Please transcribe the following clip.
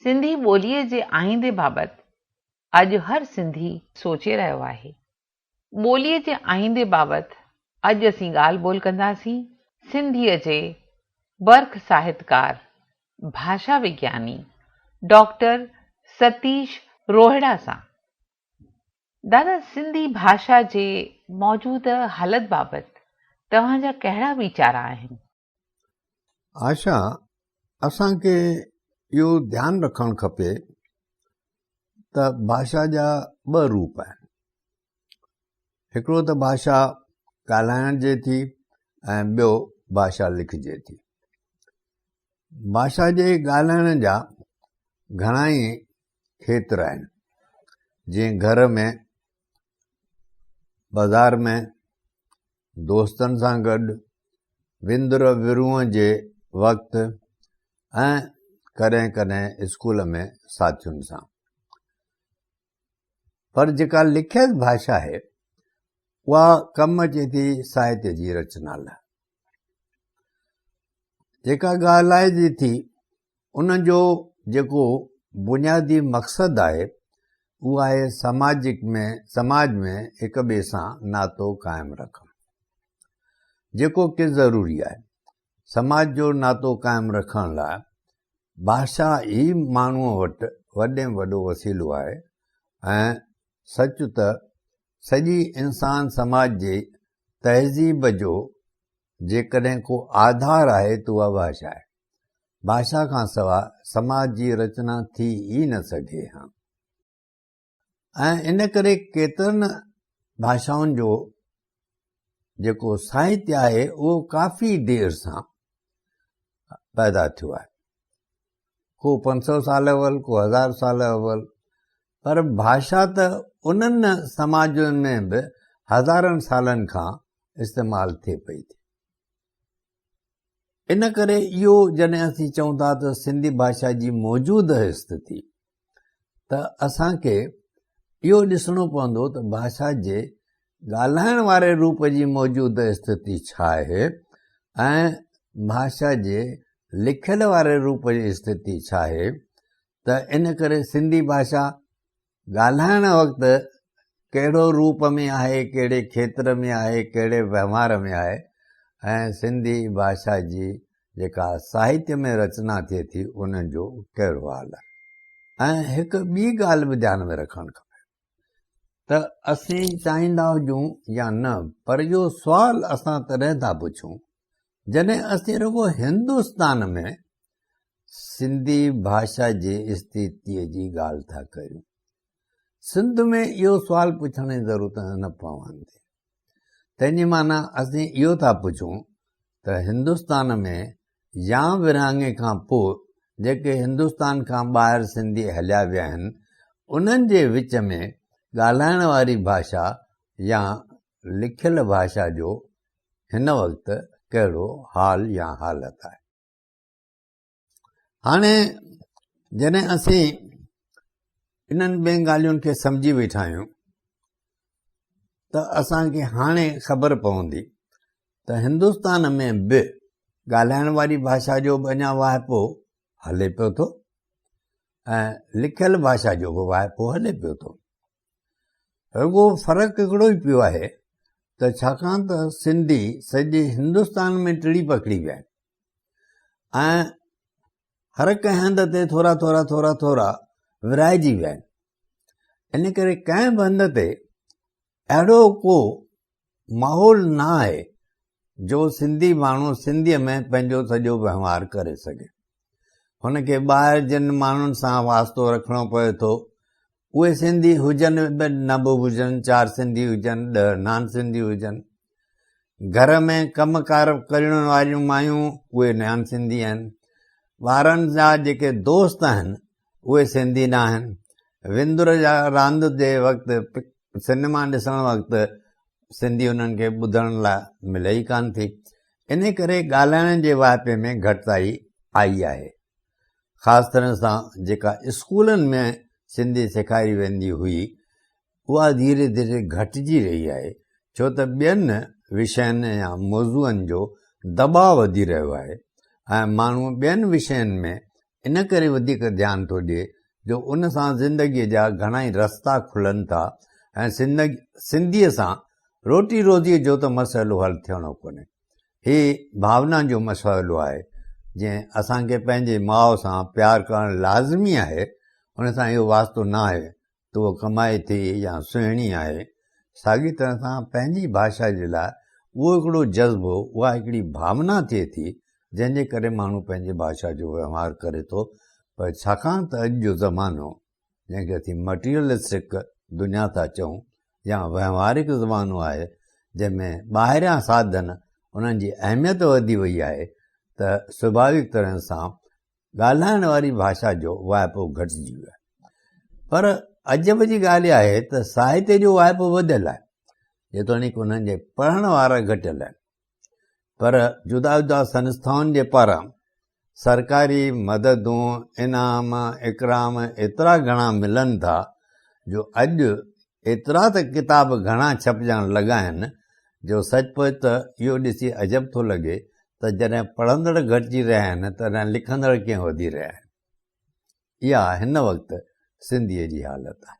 سنڌي ٻوليء جي آئيندي بابت اڄ هر سنڌي سوچي رهيو آهي. ٻوليء جي آئيندي بابت اڄ اسين ڳالهه ٻولهه ڪنداسين سنڌيء جي برک ساهتڪار، ڀاشا وگياني ڊاڪٽر ستيش روهڙا سان. دادا سنڌي ڀاشا جي موجوده حالت بابت توهان جا ڪهڙا ويچار آهن؟ آشا، اسان کي اهو ڌيان رکڻ کپي ته ڀاشا جا ٻه روپ آهن. هڪڙو ته ڀاشا ڳالهائڻ جي ٿي ۽ ٻيو ڀاشا لکجي ٿي. ڀاشا جي ڳالهائڻ جا گهڻا ئي کيتر آهن، جيئن گهر ۾، بازار ۾، دوستن سان گڏ، وندر ورونهه جي وقت ۽ ڪڏهن ڪڏهن اسڪول ۾ ساٿين سان. پر جيڪا لکيل ڀاشا آهي، اها ڪم اچي ٿي ساهتيه جي رچنا لاء. جيڪا ڳالهائجي ٿي، ان جو جيڪو بنيادي مقصد آهي، اهو آهي سماجڪ ۾ سماج ۾ هڪ ٻئي سان ناتو قائم رکڻ، جيڪو ڪي ضروري آهي. سماج جو ناتو قائم رکڻ لاء ڀاشا ئي ماڻهوء وٽ وڏي ۾ وڏو وسيلو آهي ۽ سچ ته سڄي انسان سماج جي تهذيب جو جيڪڏهن ڪو آڌار آهي ته اها ڀاشا آهي. ڀاشا کان سواء سماج جي رچنا ٿي ئي نه سگهي ها ۽ ان ڪري ڪيترن ڀاشائن جو جيڪو ساهتيه آهي اهو ڪافي دير سان پيدا ٿيو آهي. ڪو 500 سال اول، ڪو 1000 سال اول، پر ڀاشا ته انهن سماجن ۾ به هزارن سالن کان استعمال ٿئي پئي ٿي. ان ڪري اهو جڏهن اسين چئون ٿا ته سنڌي ڀاشا جي موجوده استٿي ته اسان کي اهو ڏسڻو پوندو ته ڀاشا جي ڳالهائڻ واري روپ جي موجوده استٿي ڇا آهي ۽ ڀاشا جي لکيل واري روپ جي استٿي ڇا آهي ته ان ڪري سنڌي ڀاشا ڳالهائڻ وقت ڪهڙو روپ ۾ آهي، ڪهڙي کيتر ۾ آهي، ڪهڙي وهنوار ۾ آهي ۽ سنڌي ڀاشا جي جيڪا ساهتيه ۾ رچنا ٿئي ٿي ان جو ڪهڙو حال آهي. ۽ هڪ ٻي ڳالهه به ڌيان ۾ رکڻ کپي ته اسين چاهيندا هجون يا نه پر اهو سوال اسان تڏهن ٿا پڇون جڏهن اسين رڳو هندستان ۾ سنڌي ڀاشا جي استٿيء جي ڳالهه ٿا ڪريون. سنڌ ۾ اهو سوال پڇڻ جي ضرورت نه پوندي. تنهن جي معنيٰ اسين اهو ٿا پڇون ته هندستان ۾ يا ورهاڱي کان پوء جيڪي هندستان کان ٻاهر سنڌي هليا ويا آهن، انهن جي وچ ۾ ڳالهائڻ واري ڀاشا يا لکيل ڀاشا جو هن وقت ڪهڙو حال يا حالت آهي. هاڻي جڏهن اسين انهن ٻين ڳالهين کي سمجهي ويٺا آهيون ته اسان کي هاڻي خبر پوندي ته هندستان ۾ به ڳالهائڻ واري ڀاشا جو به اڃا واهپو هلي پيو ٿو ۽ لکيل ڀاشا جو به واهپو هلي پيو ٿو. رڳو فرق هڪڙو ئي پيو آهي ته ڇاڪاڻ ته سنڌي سڄي هندستان ۾ ٽڙي پکڙي ويا آهن ۽ هر ڪنهن هنڌ تي ٿورا ٿورا ٿورا ٿورا ورهائجي ويا آهن، ان ڪري ڪنهن به هنڌ تي اهڙو ڪو ماحول نه آهي جو سنڌي ماڻهو سنڌيء ۾ پنهنجو سڄو وهنوار ڪري سگهي. هن کي ٻاهر جن ماڻهن سان واسطو رکڻو پوي ٿو، اهي سنڌي هجن به نه به هجن، چار سنڌي هجن، ڏهه نان سنڌي هجن. گهر ۾ ڪم ڪار ڪرڻ واريون مايون اهي نان سنڌي آهن. ٻارن جا جيڪي دوست آهن، اهي سنڌي نه آهن. وندر جا راند جي وقت سئنيما ڏسڻ وقت سنڌي انهن کي ٻڌڻ لاء ملي ئي ڪانه ٿي. ان ڪري ڳالهائڻ جي واهپي ۾ گهٽتائي آئي آهي. خاص طرح سان جيڪا اسڪولن ۾ سنڌي سيکاري ويندي هئي، اها ڌيري ڌيري گهٽجي رهي آهي، ڇو ته ٻين وشين يا موضوعن جو دٻاء وڌي رهيو آهي ۽ ماڻهو ٻين وشين ۾ ان ڪري وڌيڪ ڌيان ٿو ڏئي جو ان سان زندگيء جا گهڻائي رستا کلن ٿا ۽ سنڌيء سان روٽي روزيء جو ته مسئلو حل ٿيڻو ڪونهي. هي ڀاونا جو مسئلو آهي، جيئن اسان کي پنهنجي ماء سان پيار ڪرڻ لازمي آهي، ان سان اهو واسطو نه آهي ته هوء ڪمائي ٿي يا سهڻي آهي، ساڳي طرح سان پنهنجي ڀاشا جي لاء اهو هڪڙو جذبو، اها هڪڙي ڀاونا ٿئي ٿي، جنهن جي ڪري ماڻهو پنهنجي ڀاشا جو وهنوار ڪري ٿو، پر ڇاڪاڻ ته اڄ جو زمانو جنهن کي اسين مٽيريلسٽڪ دنيا ٿا چئون يا وهنوارڪ زمانو آهي، جنهن ۾ ٻاهريان ساڌن انهن جي اهميت وڌي وئي آهي ته سڀاويڪ طرح سان ڳالهائڻ واري ڀاشا جو واهپو گهٽجي ويو آهي. پر عجب جي ڳالهه اها آهي ته ساهتيه جو واهپو وڌيل آهي، جيتوڻيڪ انهن جي پڙهڻ وارا گهٽيل آهن. پر جدا جدا سنسٿائن جي پاران سرڪاري مددون، انعام، اڪرام ايترا گهڻا ملن ٿا جو اڄ ايترا ته ڪتاب گهڻا ڇپجڻ لڳا آهن جو سچ پچ ته اهو ڏسي عجب ٿو لڳي ته جڏهن پڙهندڙ گهٽجي رهيا آهن تڏهن لکندڙ ڪيئن وڌي رهيا آهن. اها هن وقت سنڌيء جي حالت آهي.